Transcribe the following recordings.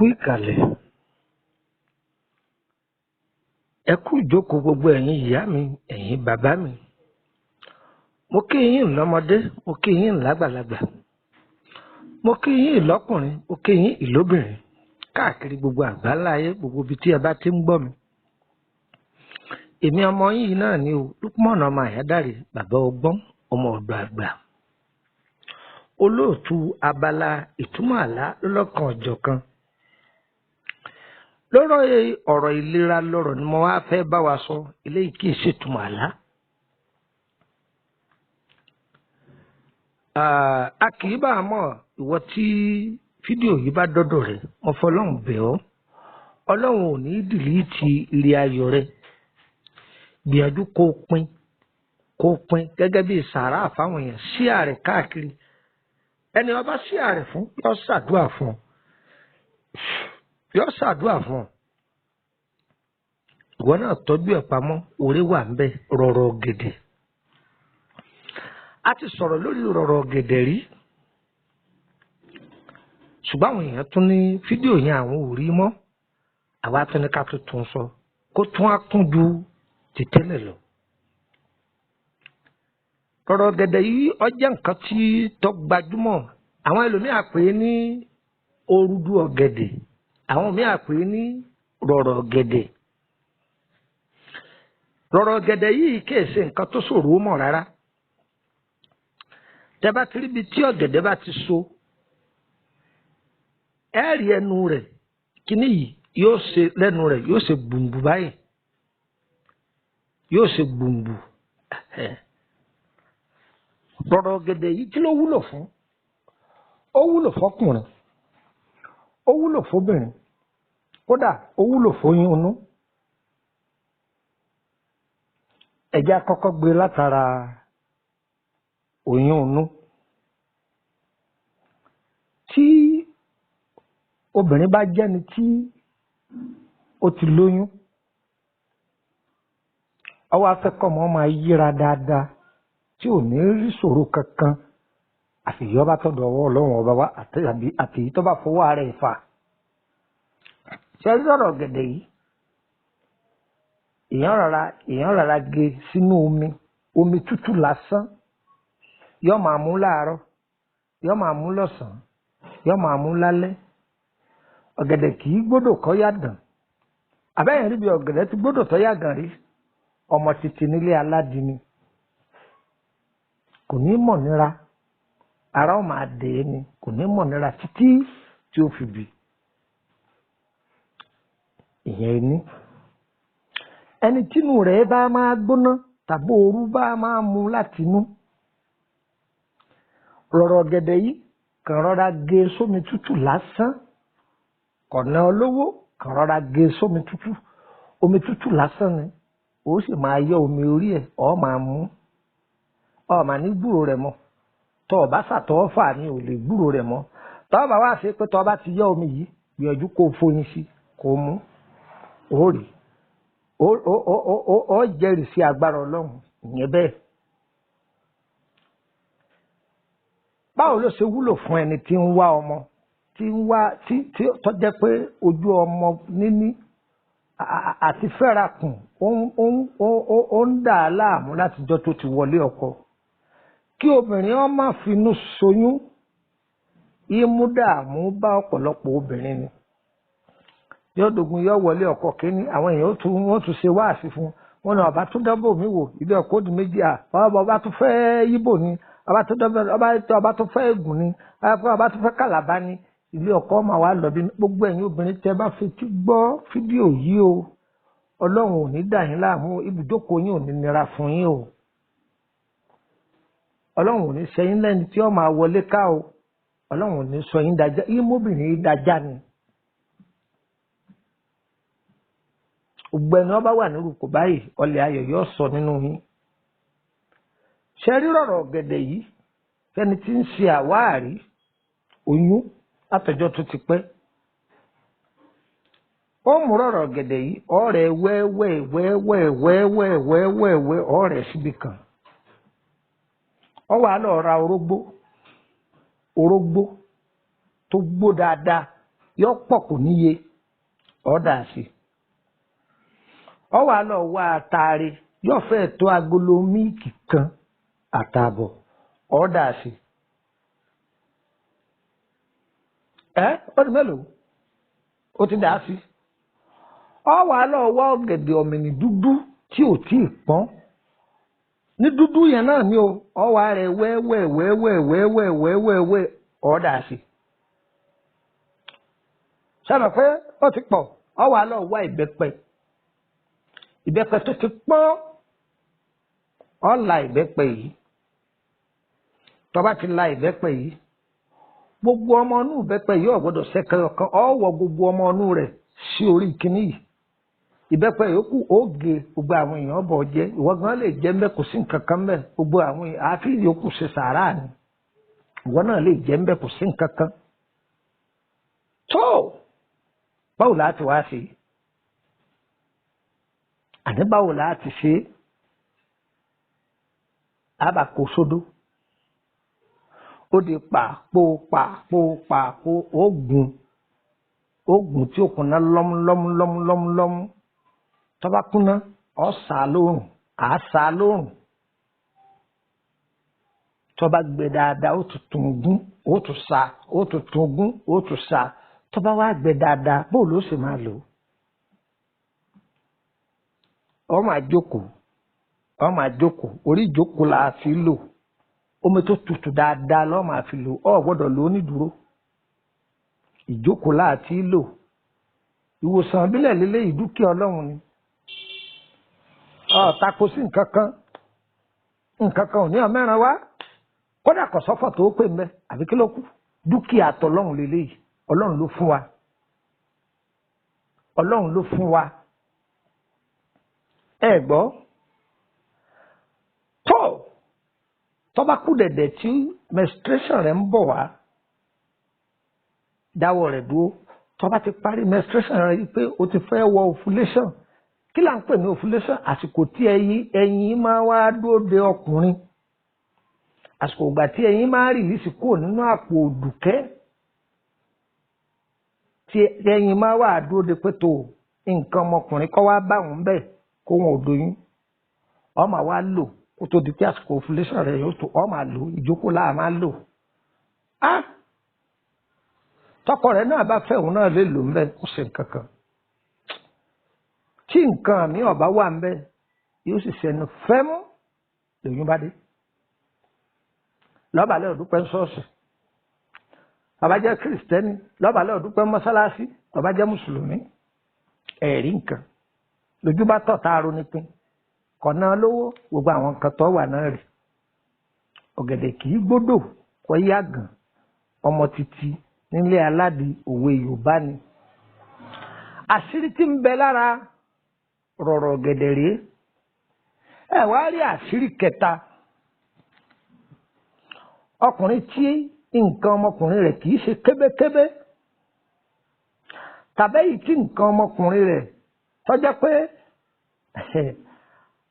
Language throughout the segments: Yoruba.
Kú ìkàlẹ̀, ẹ kú ìjókòó gbogbo ẹ̀yin ìyá mi, ẹ̀yin bàbá mi. Mo kí yín lọ́mọdé, mo kí yín lágbàlagbà, mo kí yín lọ́kùnrin, mo kí yín ìlóbìnrin káàkiri gbogbo àgbáláyé, gbogbo ibi tí ẹ bá ti ń gbọ́ mi. Èmi ọmọ yín náà ni o, Lukman ọmọ Àyádáre, bàbá ọgbọ́n, ọmọ ọ̀dọ̀ àgbà, olóòtú abala ìtumọ̀ àlá lọ́lọ́kan ọ̀jọ̀kan. Lọ́rọ̀ ọ̀rọ̀ ìlera lọ́rọ̀ ni mo wá fẹ́ bá wa sọ, eléyìí kì í ṣètumọ̀ àlá. A kì í bá a mọ̀ ìwọ tí fídíò yìí bá dọ́dọ̀ rẹ̀, mo fọlọ́run bẹ̀ ọ́, Ọlọ́run ò ní dìlítì ire ayọ̀ rẹ. Gbìyànjú kó o pín, kó o pín gẹ́gẹ́ bí sàárà fáwọn èèyàn, ṣíà rẹ̀ káàkiri. Ẹni ọba ṣíà rẹ̀ fún yóò ṣàdúà fún ọ, yóò ṣàdúà fún ọ. Ìwọ náà tọ́jú ẹ̀ pamọ́, orí wà ń bẹ, rọ̀rọ̀ gẹ̀dẹ̀. A ti sọ̀rọ̀ lórí rọ̀rọ̀ gẹ̀dẹ̀ rí, ṣùgbọ́n àwọn èèyàn tún ní fídíò yẹn àwọn ò rí mọ́. Àwa tún ní ká tún tún sọ kó tún á kún ju ti tẹ́lẹ̀ lọ. Rọ̀rọ̀ gẹ̀dẹ̀ yìí ó jẹ́ nǹkan tí tó gbajúmọ̀. Àwọn ẹlòmíà pè é ní orudu ọ̀gẹ̀dẹ̀, àwọn míà pè é ní rọ̀rọ̀ gẹ̀dẹ̀. Rọ̀rọ̀ gẹ̀dẹ̀ yìí kìí ṣe nǹkan tó ṣòro mọ̀ rárá. Tẹ́ bá ti ríbi tí ọ̀gẹ̀dẹ̀ bá ti so, ẹ rí ẹnu rẹ̀, kíní yìí yóò ṣe lẹ́nu rẹ̀, yóò ṣe gbùngbù báyìí, yóò ṣe gbùngbù. Rọ̀rọ̀ gẹ̀dẹ̀ yìí kí ló wúlò fún? Ó wúlò fọkùnrin, ó wúlò fóbìnrin, kódà ó wúlò fóyún inú. Ẹ̀jẹ̀ àkọ́kọ́ gbé látara oyún inú. Tí obìnrin bá jẹ́ni tí ó ti lóyún, ọwọ́ afẹ́kọ̀ọ́mọ́ máa yíra dáadáa tí ò ní rí ṣòro kankan, àfìyọ́ bá tọ̀dọ̀ ọwọ́ Ọlọ́run ọba wa àti èyí tó bá fọwọ́ ara ẹ̀ fà. Ṣé rí ọ̀rọ̀ gẹ̀dẹ̀ yìí? Èèyàn rárá gé sínú omi, omi tútù lásán. Yọ́ máa mú láàárọ̀, yọ́ máa mú lọ́sàn-án, yọ́ máa mú lálẹ́. Ọ̀gẹ̀dẹ̀ kì í gbọ́dọ̀ kọ́ yá dàn. Àbẹ́yẹn rí bí ọ̀gẹ̀dẹ̀ ti gbọ́dọ̀ tọ́ yá gàn rí. Ọmọ títí nílé aládìní kò ní mọ̀ nira, ara ó máa dè é ni, kò ní mọ̀ nira títí tí ó fi bì. Ìyẹn ni ẹni tínú rẹ̀ bá máa gbóná tàbí ooru bá máa mú láti inú. Rọ̀rọ̀ gẹ̀dẹ̀ yìí kàn rọra gé sómi tútù lásán, kọ̀nà olówó, kàn rọra gé sómi tútù, omi tútù lásán ni ó sì máa yọ omi orí ẹ̀, ọ́ máa mú, ọ́ máa ní gbúrò rẹ̀ mọ́. Tọ́ ọ bá sàtọ́ fà ní ò lè gbúrò rẹ̀ mọ́. Tọ́ ọ bá wá ṣe pé tọ́ ọ bá ti yọ omi yìí, gbìyànjú kó o foyin sí, kó o mú, ó rí, ó jẹ́rìí sí agbára Ọlọ́run. Ìyẹn bẹ́ẹ̀. Báwo ló ṣe wúlò fún ẹni tí ń wá ọmọ, tí ń wá tí tó jẹ́ pé ojú ọmọ níní àti fẹ́rakùn ó ń dà á láàmú látijọ́ tó ti wọlé ọkọ? Kí obìnrin ó má finú ṣoyún, ìmú dààmú bá ọ̀pọ̀lọpọ̀ obìnrin ni. Yóò dogun, yóò wọlé ọkọ kínní, àwọn èèyàn wọ́n tún ṣe wáàsí fún wọn náà, ọba tún dánbò mí wò, ibi ọkọ òdì méjì, à ọba tún fẹ́ yíbò ni, ọba tún dánbò, ọba tún fẹ́ ègùn ni, ọba tún fẹ́ kàlàbá ni, ilé ọkọ máa wà lọ bí. Gbogbo ẹ̀yin obìnrin tẹ́ bá fetí gbọ́ fídíò yìí o, Ọlọ́run ò ní dà yín láàmú, ibùdókòó yín ò ní nira fún yín o. Ọlọ́run ò ní ṣe yín lẹ́ni tí ó máa wọlé ká o. Ọlọ́run ò ní sọ yín dájá, ìmọ̀bìnrin dájá ni. Ògbẹ́ni ọba wà nírú kò báyìí, ọlẹ̀ ayọ̀ yóò sọ nínú yín. Ṣé rí rọ̀rọ̀ ọ̀gẹ̀dẹ̀ yìí fẹ́ni tí ń ṣe àwáàrí oyún látọjọ́ tó ti pẹ́? Ó mú rọ̀rọ̀ ọ̀gẹ̀dẹ̀ yìí, ọ̀rẹ́ wẹ́wẹ́ wẹ́wẹ́ wẹ́wẹ́ wẹ́wẹ́ wẹ́ ọ̀rẹ́ síbi kan. Ó wá lọ ra orógbó, orógbó tó gbó dáadáa. Yọ pọ̀ kò níye, ọ̀dà sí. Ọ wà lọ wá àtàrí, yóò fẹ́ tó agolo míìkì kan àtààbọ̀, ọ̀dà sí. Ẹ ó di mélòó? Ó ti dà sí. Ọ wà lọ wá ọ̀gẹ̀dẹ̀ ọ̀mìnì dúdú tí ò tí ì pọ́n. Ní dúdú yẹn náà ni o, ọ wà rẹ̀ wẹ́wẹ́ wẹ́wẹ́ wẹ́wẹ́ wẹ́wẹ́ wẹ́, ọ̀dà sí. Sábà pé ó ti pọ̀, ọ wà lọ wá ìbẹ́pẹ. Ìbẹ́pẹ tó ti pọ́n, ọ la ìbẹ́pẹ yìí. Tó bá ti la ìbẹ́pẹ yìí, gbogbo ọmọ inú ìbẹ́pẹ yìí ò gbọ́dọ̀ ṣẹ́kẹ́ ọ̀kan, ọ wọ gbogbo ọmọ inú rẹ̀ sí orí ìkíní yìí. Ìbẹ́pẹ yòókù ó gé, gbogbo àwọn èèyàn bọ̀ jẹ, ìwọ gan lè jẹ mbẹ, kò sí nǹkan kan mbẹ. Gbogbo àwọn èèyàn àfi yòókù ṣe sàárà ni, ìwọ náà lè jẹ mbẹ, kò sí nǹkan kan. Tó báwo la ti wá ṣe? Àní báwo la ti ṣe? Àbá kó sódó, ó di pàpò pàpò pàpò, ó gùn tí ó kùnà lọ́mú lọ́mú lọ́mú lọ́mú lọ́mú. Tó bá kúnná, ọ sá lóòrùn, à sá lóòrùn. Tó bá gbẹ dáadáa, ó tún gún, ó tún sá, ó tún gún, ó tún sá. Tó bá wá gbẹ dáadáa, bó ló sì máa lò? Ọ máa jókòó, ọ máa jókòó, orí ìjókòó là á fi lò. Omi tó tutù dáadáa lọ́ máa fi lò, ọ gbọ́dọ̀ lò ó nídúró. Ìjókòó là á ti lò. Ìwòsàn ìbílẹ̀ lélẹ́yìí, dúkìá Ọlọ́run ni. Ọ tako sí nǹkan kan, nǹkan kan ò ní ọmọẹran wá. Kódà kò sọ́fọ̀ tó pè mẹ́, àbí kí ló kù? Dúkìá tọlọ́run lélẹ́yìí, Ọlọ́run ló fún wa. Ọlọ́run ló fún wa. Ẹ gbọ́. Tó bá kú dẹ̀dẹ̀ tí menstruation rẹ̀ ń bọ̀ wá, dáwọ́ rẹ̀ dúró. Tó bá ti parí menstruation rẹ̀ yìí pé o ti fẹ́ wọ ovulation. Kí là ń pè ní ovulation? Àsìkò tí ẹyin máa wá dúró de ọkùnrin. Àsìkò ìgbà tí ẹyin máa rìlísì kúrò nínú àpò òdùkẹ́, tí ẹyin máa wá dúró de pé tó nǹkan ọmọkùnrin kọ́ wá bá òun bẹ́ẹ̀ kó wọn ò doyún. Ọ máa wá lò kó tó di pé àsìkò ovulation rẹ̀ yóò tó, ọ máa lò, ìjókòó láà máa lò. Á tọkọ rẹ̀ náà bá fẹ́, òun náà lè lò ńbẹ, kó ṣe nǹkan kan. Tí nǹkan mi ọba wà ńbẹ, yóò sì ṣẹnu fẹ́mú lòyún bá dé. Lọ́bàlẹ̀ ọ̀dúpẹ́ ṣọ́ọ̀ṣì, bàbá jẹ́ kìrìsìtẹ́nì, lọ́bàlẹ̀ ọ̀dúpẹ́ mọ́sálásí, bàbá jẹ́ mùsùlùmí, ẹ̀rí nǹkan. Lójú bá tọ̀ tá a ronú pín, kọ̀nà lówó, gbogbo àwọn nǹkan tó wà náà rè. Ọ̀gẹ̀dẹ̀ kì í gbódò kọ́ yàgàn, ọmọ títí nílé aládìí, òwe Yorùbá ni. Àṣírí tí ń bẹ lára rọ̀rọ̀ ọ̀gẹ̀dẹ̀ rèé. Ẹ wá rí àṣírí kẹta. Ọkùnrin tí nǹkan ọmọkùnrin rẹ̀ kì í ṣe kébékébé, tàbí èyí tí nǹkan ọmọkùnrin rẹ̀ tó jẹ́ pé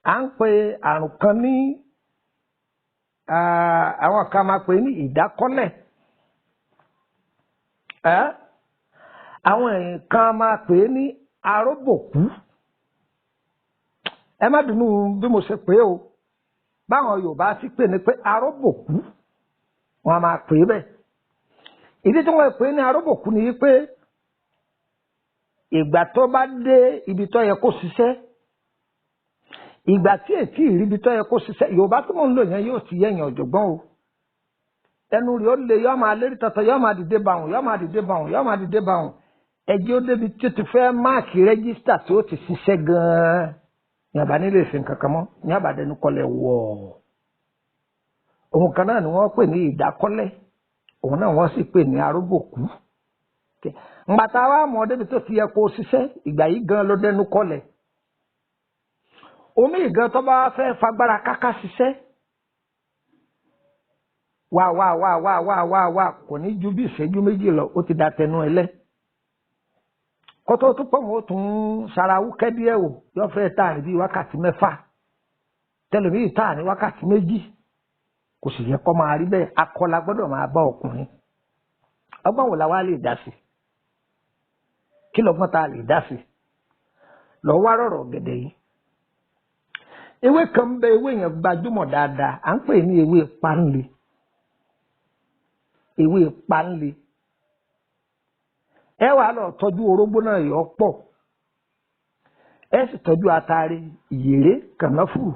à ń pe àrùn kan ní, àwọn kan máa pè ní ìdákọ́lẹ̀, àwọn kan máa pè ní aróbòkú. Ẹ má bínú bí mo ṣe pè é o, báwọn Yorùbá sì pè ní pé aróbòkú, wọn máa pè é bẹ́ẹ̀. Ìdí tí wọ́n pè é ní aróbòkú ni pé ìgbà tó bá dé ibi tó yẹ kó ṣiṣẹ́, ìgbà tí ètí ìríbi tó yẹ kó ṣiṣẹ́, Yorùbá tí mò ń lò yẹn yóò ti yẹ̀yàn ọ̀jọ̀gbọ́n o. Ẹnu rẹ̀ ó lè yọ́ máa lérí tọ̀tọ̀, yọ́ máa dìde bàwùn, yọ́ máa dìde bàwùn, yọ́ máa dìde bàwùn. Ẹjẹ́ ó débi tí ó ti fẹ́ máàkì rẹ́gísítà tí ó ti ṣiṣẹ́ gan-an. Ní àbá nílé ìsìn kankan mọ́, ní àbá dẹnu kọlẹ̀ wọ̀. Òun kan náà ni wọ́n pè ní ìdákọ́lẹ̀, òun náà wọ́n sì pè ní arógbòkú. Ngbàtà wa mọ̀ débi tó ti yẹ kó ṣiṣẹ́, ìgbà yìí gan ló dẹnu kọlẹ̀. Omi ìgan tó bá fẹ́ fagbára káká ṣiṣẹ́, wá wá wá wá wá wá wá, kò ní ju bí ìṣẹ́jú méjì lọ, ó ti da tẹnu ẹ lẹ́. Kótó tó pọ̀ wọ́n tún ṣarawú kẹ́bí ẹ̀ wò, yóò fẹ́ tà ní bí wákàtí mẹ́fà, tẹlẹmíì tà ní wákàtí méjì. Kò sì yẹ kó máa rí bẹ́ẹ̀. Akọ la gbọ́dọ̀ máa bá ọkùnrin. Ọgbọ́n wo la wá lè dá sí? Kí lọ́gbọ́n tá a lè dá sí? Lọ wá rọ̀rọ̀ ọ̀gẹ̀dẹ̀ yìí. Ewé kan ń bẹ, ewé yẹn gbajúmọ̀ dáadáa, à ń pè ní ewé panle. Ewé panle. Ẹ wàá lọ tọ́jú orógbó náà yọ pọ̀. Ẹ sì tọ́jú atare, ìyèré, kànáfùrù,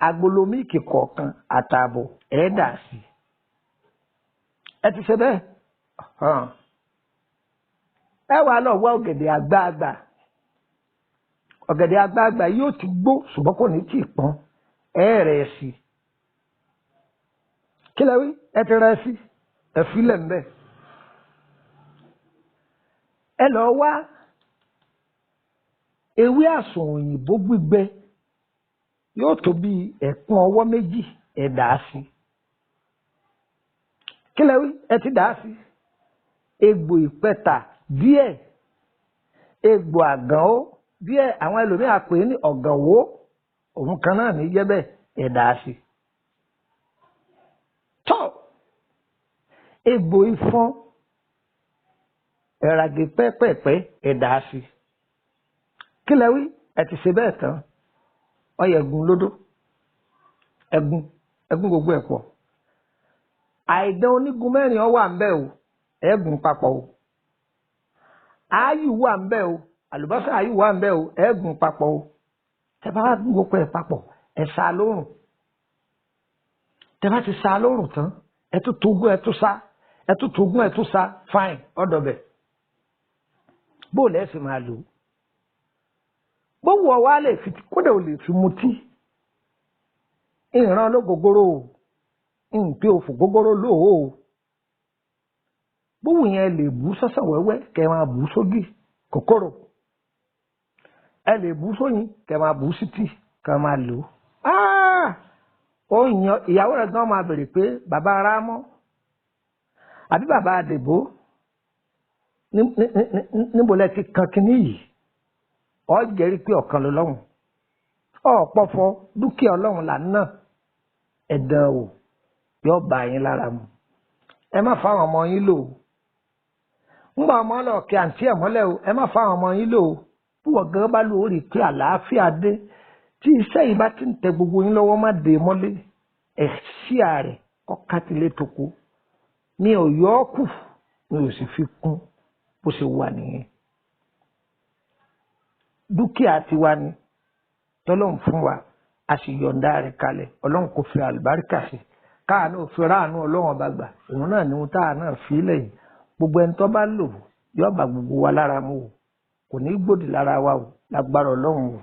agolo míìkì kọ̀ọ̀kan àtààbọ̀ ẹ dà sí. Ẹ ti ṣe bẹ́ẹ̀. Ẹ wàá lọ wá ọ̀gẹ̀dẹ̀ àgbààgbà. Ọ̀gẹ̀dẹ̀ àgbààgbà yóò ti gbó ṣùgbọ́n kò ní tì í pọ́n. Ẹ rẹ̀ sí. Kí lẹ wí? Ẹ ti rẹ̀ sí. Ẹ filẹ̀ ń bẹ̀. Ẹ lọ wá ewé àsùn òyìnbó gbígbẹ, yóò tó bí ẹ̀kún ọwọ́ méjì, ẹ dà á sí. Kí lẹ wí? Ẹ ti dà á sí. Egbò ìpẹta díẹ̀, egbò àgànó díẹ̀, àwọn ẹlòmíà pè é ní ọ̀gànwó, òun kan náà ní jẹ́ bẹ́ẹ̀, ẹ dà á sí. Tọ́ egbò ifọ́n ẹ̀ràgè pẹ́pẹ́pẹ́, ẹ dà á sí. Kí lẹ wí? Ẹ ti ṣe bẹ́ẹ̀ tán. Ọyẹ ẹ̀gún lódó, ẹ̀gún ẹ̀gún gbogbo ẹ̀ pọ̀. Àìdán onígun mẹ́rin ọ wà ń bẹ̀ o, ẹ̀gún papọ̀ o. Áyù wà ń bẹ̀ o, àlùbọ́sà áyù wà ń bẹ̀ o, ẹ̀gún papọ̀ o. Tẹ bá wá gún gbogbo ẹ̀ papọ̀, ẹ sá lóòrùn. Tẹ bá ti sá lóòrùn tán, ẹ tún togún ẹ tún sá, ẹ tún togún ẹ tún sá, fine, ọ̀dọ̀ bẹ̀. Bóòlù ẹ sì máa lò ó. Gbówó ọwọ́ á lè fi, kódà ò lè fi mutí. Ìran ológógóró o, ìpè òfò gógóró lóò o. Gbówó yẹn lè bú sọ́sàn wẹ́wẹ́ kẹ́ máa bú sógì kòkòrò. Ẹ lè bú sóyin kẹ́ máa bú sí tíì kẹ́ máa lò ó. Ó yan ìyàwó rẹ̀ gan máa bèrè pé bàbá Rámọ́ àbí bàbá Àdèbó níbo lẹ ti kan kinní yìí? Ọ jẹ́rìí pé ọ̀kan lọ́lọ́run, ọ̀pọ̀fọ́ dúkìá ọlọ́run là ń ná. Ẹ̀dán o, yóò bá yín lára mu. Ẹ má fáwọn ọmọ yín lò ó. Ńgbà ọmọ ọlọ́ọ̀kẹ́ àǹtí ẹ̀ mọ́lẹ̀ o, ẹ má fáwọn ọmọ yín lò ó. Búwọ̀ gan bá lò ó rí i pé àlàáfíà dé. Tí iṣẹ́ yìí bá ti ń tẹ gbogbo yín lọ́wọ́, má dé mọ́lé. Ẹ̀ sí ààrẹ kọ́kátìlé toko. Mi ò yọ ọ́ kù, mi ò sì fi kún bó ṣe wà nìyẹn. Dúkìá tiwa ni tọ́lọ́run fún wa, a sì yọ̀ǹda rẹ̀ kalẹ̀. Ọlọ́run kò fi àlùbáríkà sí, káàánú fi ráàánú ọlọ́run ọba gbà. Òun náà ni ohun táà náà fi lẹ̀ yìí. Gbogbo ẹni tó bá lò yóò bá gbogbo wa lára mu o, kò ní gbòdì lára wa o, lágbára ọlọ́run o.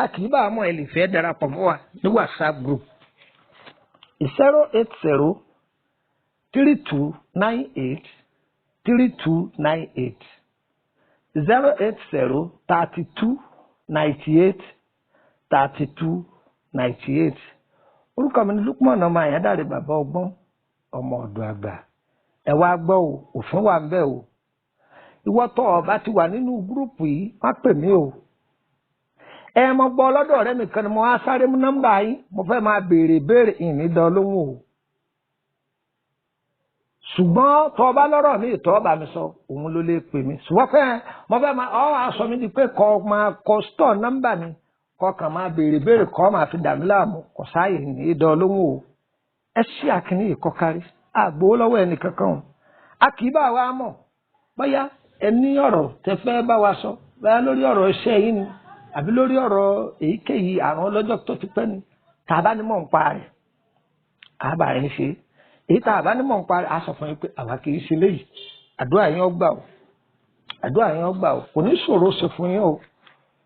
A kì í bá àmọ́ ẹ lè fẹ́ darapọ̀ mọ́ wa ní WhatsApp group 080 32 98 32 98, 080 32 98 32 98. Orúkọ mi ni Lukman ọmọ Àyándàrè, bàbá ọgbọ́n, ọmọ ọ̀dọ̀ àgbà. Ẹ wá gbọ́ o, òfin wà ń bẹ̀ o. Ìwọ tó o bá ti wà nínú gúrùpù yìí, má pè mí o. Ẹ mọ gbọ́ lọ́dọ̀ ọ̀rẹ́ mi kan ni mo wá sáré mú nọ́mbà yín, mo fẹ́ máa béèrè béèrè, ìní dán lóhùn o. Ṣùgbọ́n tó o bá lọ́rọ̀ mi tó o bá mi sọ, òun ló lè pè mí. Ṣùgbọ́n pé mo fẹ́ máa ọ́ aṣọ mi di pé kọ́ máa kọ stọ̀ nọ́mbà mi, kọ́ kàn máa béèrè béèrè, kọ́ máa fi dà mí láàmú, kò sáàyè ní dán lóhùn o. Ẹ ṣí àkíní yìí kọ́ kárí, àgbowó lọ́wọ́ ẹnì kankan o. A kì í bá wa mọ̀ bóyá ẹ ní ọ̀rọ̀ tẹ fẹ́ bá wa sọ, bóyá lórí ọ̀rọ̀ iṣẹ́ yín ni àbí lórí ọ̀rọ̀ èyíkéyìí àrùn ọlọ́jọ́ tó ti pẹ́ ni. Tàbá ní mọ̀ ń pa rẹ̀, àbá rẹ̀ ń ṣe èyí. Tàbá ní mọ̀ ń pa rẹ̀, a sọ fún yín pé àwa kì í ṣe léyìí. Àdúrà yín ó gbà o, àdúrà yín ó gbà o, kò ní ṣòro ṣe fún yín o.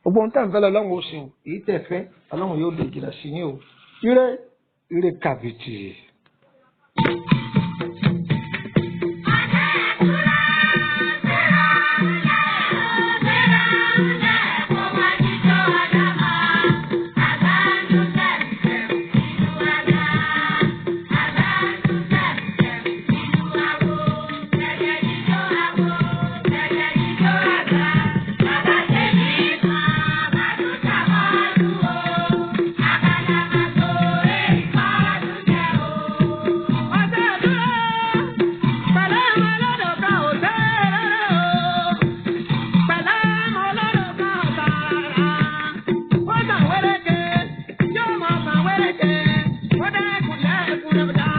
Gbogbo ohun tẹ́ ń fẹ́ lọ Ọlọ́run ó ṣe o, èyí tẹ́ fẹ́ Ọlọ́run yóò lè jìnnà sí yín o. Ire ire kàbìtì. Ọjọ́ Dáadáa.